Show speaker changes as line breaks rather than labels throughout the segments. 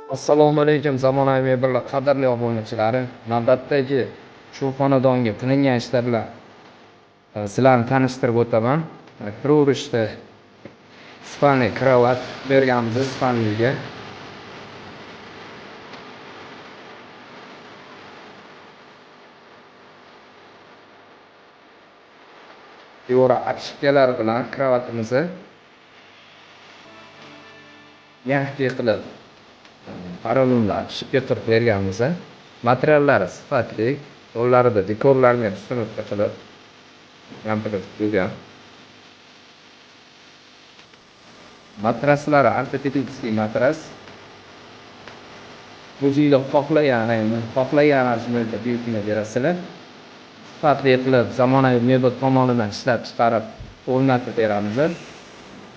Assalomu alaykum, zamonaviy mebellar qadrli obunachilari. Navbatdagi shu xonadonga qilingan ishlar bilan sizlarni tanishtirib o'taman. Kiraverishda спальный kravat berganmiz спальный ga. Devor обшивка lar bilan kravatimizni мягкий qilib paralonda обшивка qilib berganmiz. Materiallari sifatli, yo'llarida dekorlarni установка qilib komplekt qo'ygan. Matraslari ortopedический matras. O'zinglar xohlagan rangni, xohlagan razmerda buyurtma berasizlar. Sifatli qilib zamonaviy mebel tomonidan ishlab chiqarib o'rnatib beramiz.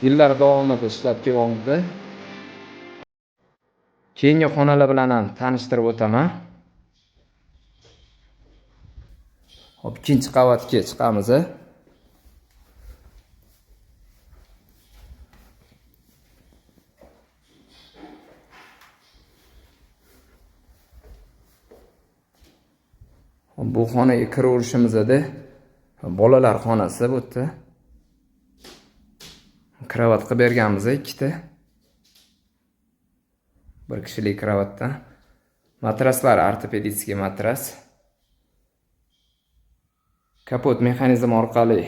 Yillar davomida ishlab kelyapmiz. Keyingi xonalar bilan ham tanishtirib o'taman. Hop, ikkinchi qavatga chiqamiz. Bu xonaga kiraverishimizda bolalar xonasi bu yerda. Kravat qilib berganmiz ikkita. Bir kishilik kravatdan. Matraslar ortopedический matras. Kapot mexanizmi orqali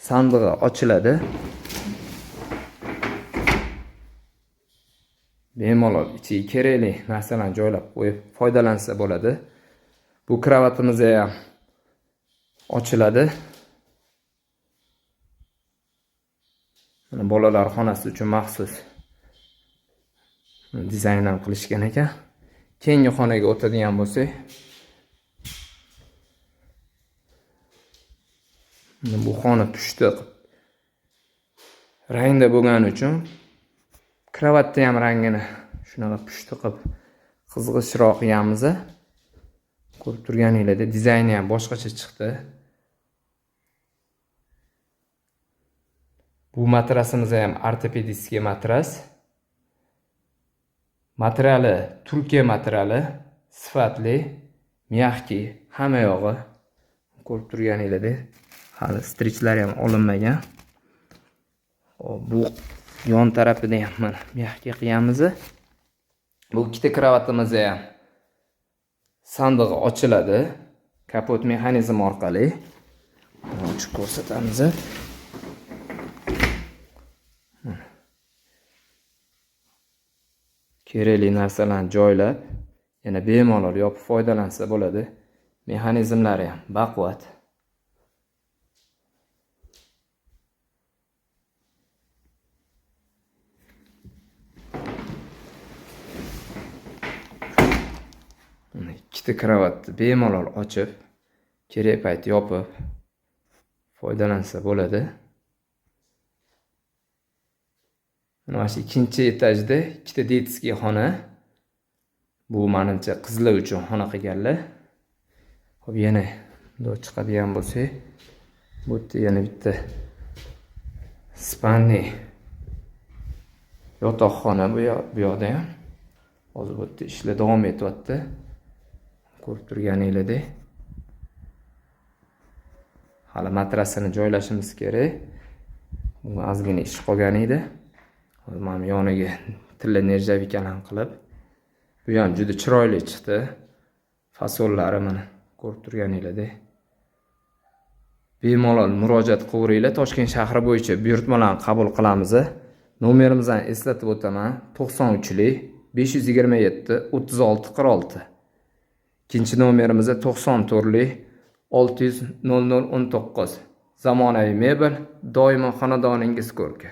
sandig'i ochiladi. Bemalol ichiga kerakli narsalarni joylab qo'yib foydalansa bo'ladi. Bu kravatimiz ham ochiladi. Mana bolalar xonasi uchun maxsus dizayn ham qilishgan ekan. Keyingi xonaga o'tadigan bo'lsak, bu xona pushti rangda bo'lgani uchun kravatni ham rangini shunaqa pushti qilib qizg'ishroq qilganmiz. Ko'rib turganinglardek dizayni ham boshqacha chiqdi. Bu matrasimiz ham ortopedический matras. Materiali Turkiya materiali, sifatli, мягкий, hamma yog'i. Ko'rib turganinglardek hali strichlari ham olinmagan. Hop, bu yon tarafida ham mana мягкий qilganmiz. Bu ikkita kravatimiz ham sandig'i ochiladi. Kapot mexanizmi orqali. Ochib ko'rsatamiz. Kerakli narsalarni joylab, yana bemalol yopib foydalansa bo'ladi. Mexanizmlari ham baquvvat. Ikkita kravatni bemalol ochib, kerak payt yopib foydalansa bo'ladi. Mana shu ikkinchi etajda ikkita детский xona. Bu menimcha qizlar uchun xona qilganlar. Xo'p, yana bundoq chiqadigan bo'lsak, bu yerda yana bitta спальный yotoqxona bu yoqda ham. Hozir bu yerda ishlar davom etyapti. Ko'rib turganinglardek. Hali matrasini joylashimiz kerak. Bunga ozgina ish qolgan edi. Hozir mana yoniga tilla нержавейка larni qilib, bu ham juda chiroyli chiqdi. Fasollari mana ko'rib turganinglardek. Bemalol murojaat qilaveringlar. Toshkent shahri bo'yicha buyurtmalarni qabul qilamiz. Nomerimizni eslatib o'taman: 93lik 527 36 46. Ikkinchi nomerimiz 94lik 600 00 19. Zamonaviy mebel doimo xonadoningiz ko'rki.